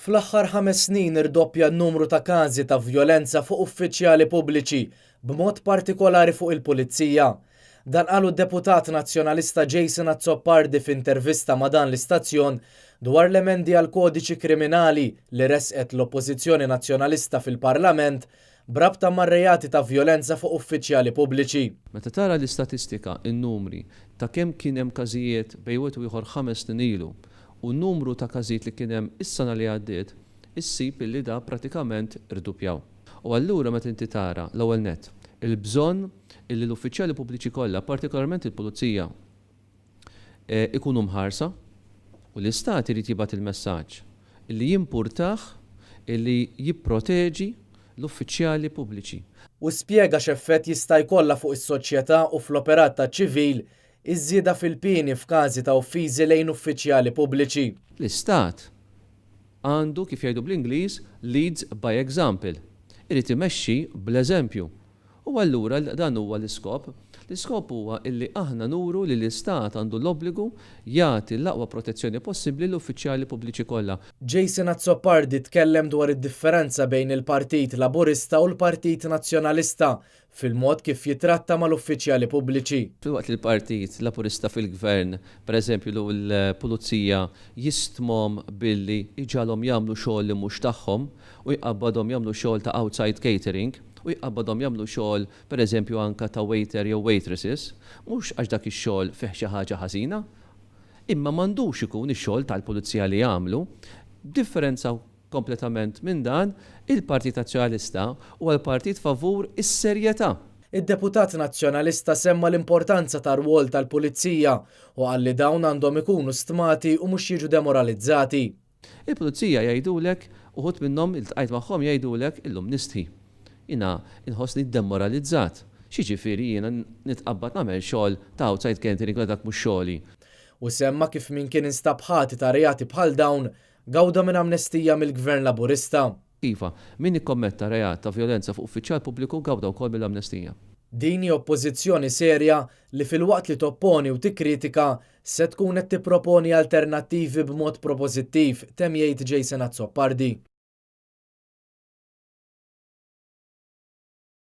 Fl-aħħar 5 snin irdoppja n-numru ta' każi ta' vjolenza fuq uffiċjali pubbliċi, b'mod partikolari fuq il-pulizija. Dan qalu d-deputat nazzjonalista Jason Azzopardi f'intervista ma' dan l-istazzjon dwar l-emendi għal kodiċi kriminali li resqet l-Oppożizzjoni Nazzjonalista fil-Parlament b'rabta mar-reati ta' vjolenza fuq uffiċjali pubbliċi. Meta tara l-istatistika, in-numri ta' kemm kien hemm każijiet bejn wieħed u ieħor 5 snin ilu u n-numru ta' każijiet li kien hemm is-sena li għaddiet, issib illi da pratikament irdupjaw. U allura meta inti tara l-ewwel net il-bżonn illi l-uffiċjali pubbliċi kollha, partikolarment il-pulizija, ikunu mħarsa u l-istat irid jibgħat il-messaġġ illi jimpurtah illi jipproteġi l-uffiċjali pubbliċi. U spjega x'effett jista' jkollha fuq is-soċjetà u fl-operat taċ-ċivil iż-żieda fil-pieni f'każi ta' offiżi lejn uffiċjali pubbliċi. L-istat għandu, kif jgħidu bl-Ingliż, leads by example. Irid imexxi bl-eżempju. U allura dan huwa l-iskop. L-iskop huwa illi aħna nuru li l-istat għandu l-obbligu jagħti l-aqwa protezzjoni possibbli l-uffiċjali pubbliċi kollha. Jason Azzopardi tkellem dwar id-differenza bejn il-Partit Laburista u l-Partit Nazzjonalista fil-mod kif jitratta mal-uffiċjali pubbliċi. Filwaqt li l-Partit Laburista fil-gvern, per eżempju, l-pulizija jistmahom billi jġagħalhom jagħmlu xogħol li mhux tagħhom u jqabbadhom jagħmlu xogħol ta' outside catering u jqabbadhom jagħmlu xogħol, per eżempju, anka ta' waiter jew waitresses, mhux għax dak ix-xogħol fih xi ħaġa ħażina, imma m'għandux ikun ix-xogħol tal-pulizija li jagħmlu. Differenza kompletament minn dan, il-Partit Nazzjonalista huwa l-partit favur is-serjetà. Id-deputat nazzjonalista semma l-importanza tar-rwol tal-pulizija u qal li dawn għandhom ikunu stmati u mhux jiġu demoralizzati. Il-pulizija jgħidulek, uħud minnhom iltqajt magħhom, jgħidulek, "Illum nistħi. Jiena inħossni demoralizzat. X'jiġifieri jiena nitqabbad nagħmel xogħol ta' outside catering, dak mhux xogħli?" U semma kif min kien instab ħati ta' reati bħal dawn gawda minn amnestija mill-Gvern Laburista. Iva, min ikkommetta reat ta' vjolenza fuq uffiċjal pubbliku gawda wkoll mill-amnestija. Din hi oppożizzjoni serja li filwaqt li topponi u tikkritika se tkun qed tipproponi alternattivi b'mod propożittiv, temm jgħid Jason Azzopardi.